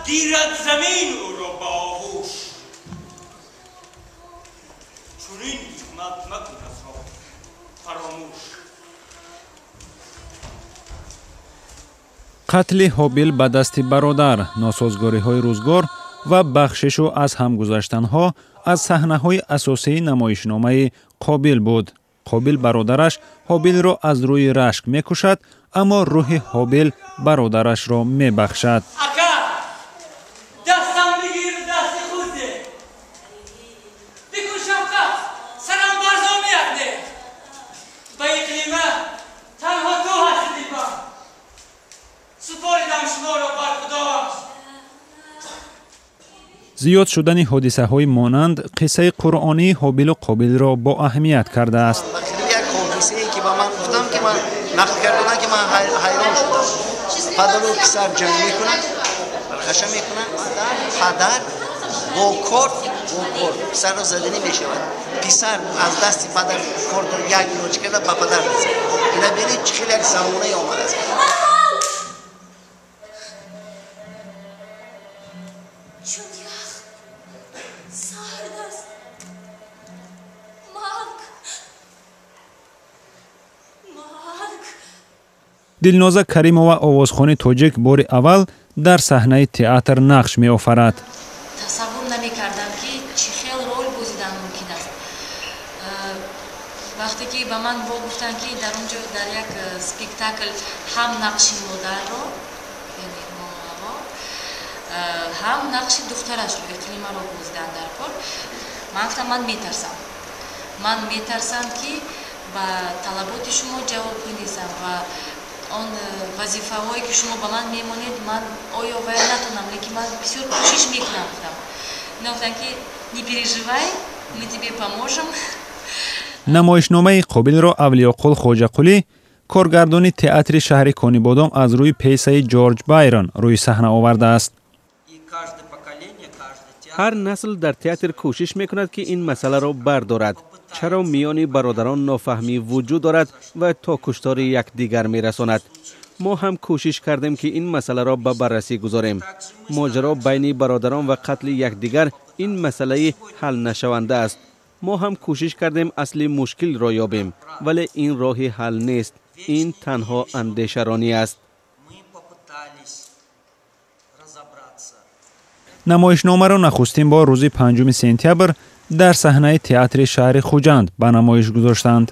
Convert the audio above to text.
Гирад замин ӯро ба оғӯш, чунин ҳикмат макун аз ро фаромӯш. Қатли Ҳобил ба дасти бародар, носозгориҳои рӯзгор ва бахшишу аз ҳам гузаштанҳо аз саҳнаҳои асосии намоишномаи Қобил буд. Қобил бародараш Ҳобилро аз рӯи рашк мекушад, аммо рӯҳи Ҳобил бародарашро мебахшад. Ака, дастам бигир, дасти худ де, бикун шафқат, сарам барзо меяфте. Ба иқлима танҳо ту ҳасти дилбар, супоридам шуморо бар Худованд. Зиёд шудани ҳодисаҳои монанд қиссаи қуръонии Ҳобилу Қобилро бо аҳамият кардааст. Як ҳодисае ки ба ман гуфтам, ки ман нақл кардам, ки ман ҳайрон шудам. Падару писар ҷанг мекунанд, хаша мекунанд. Падар бо корд, бо корд писарро заданӣ мешавад. Писар аз дасти падар кордро як илоҷ карда ба падар мезанад. Ина бинед, чӣ хеле як замонае омадааст. Чун ях сард аст марг, марг. Дилноза Каримова, овозхони тоҷик, бори аввал дар саҳнаи театр нақш меофарад. Тасаввур намекардам, ки чӣ хел рол бозидан мумкин аст. Вақте ки ба ман бо гуфтанд, ки дар он ҷо дар як спектакл ҳам нақши модарро, яъне Моҳаво, ҳам нақши духтарашро, Иқлимаро бозидан дар кор, ман гуфтам: ман метарсам, ман метарсам, ки ба талаботи шумо ҷавобгӯ нестам ва он вазифаҳое, ки шумо ба ман мемонед, ман оё вая натонам, лекин ман бисёр кӯшиш мекунам, гуфтам. Ино гуфтанд, ки не переживай, мы тебе поможем. Намоишномаи Қобилро Авлиёқул Хоҷақулӣ, коргардони театри шаҳри Конибодом, аз рӯи пьесаи Ҷорҷ Байрон рӯи саҳна овардааст. Ҳар насл дар театр кӯшиш мекунад, ки ин масъаларо бардорад: чаро миёни бародарон нофаҳмӣ вуҷуд дорад ва то куштори якдигар мерасонад. Мо ҳам кӯшиш кардем, ки ин масъаларо ба баррасӣ гузорем. Моҷаро байни бародарон ва қатли якдигар ин масъалаи ҳалнашаванда аст. Мо ҳам кӯшиш кардем асли мушкилро ёбем, вале ин роҳи ҳал нест, ин танҳо андешаронӣ аст. Намоишномаро нахустин бор рӯзи 5 сентябр дар саҳнаи театри шаҳри Хуҷанд ба намоиш гузоштанд.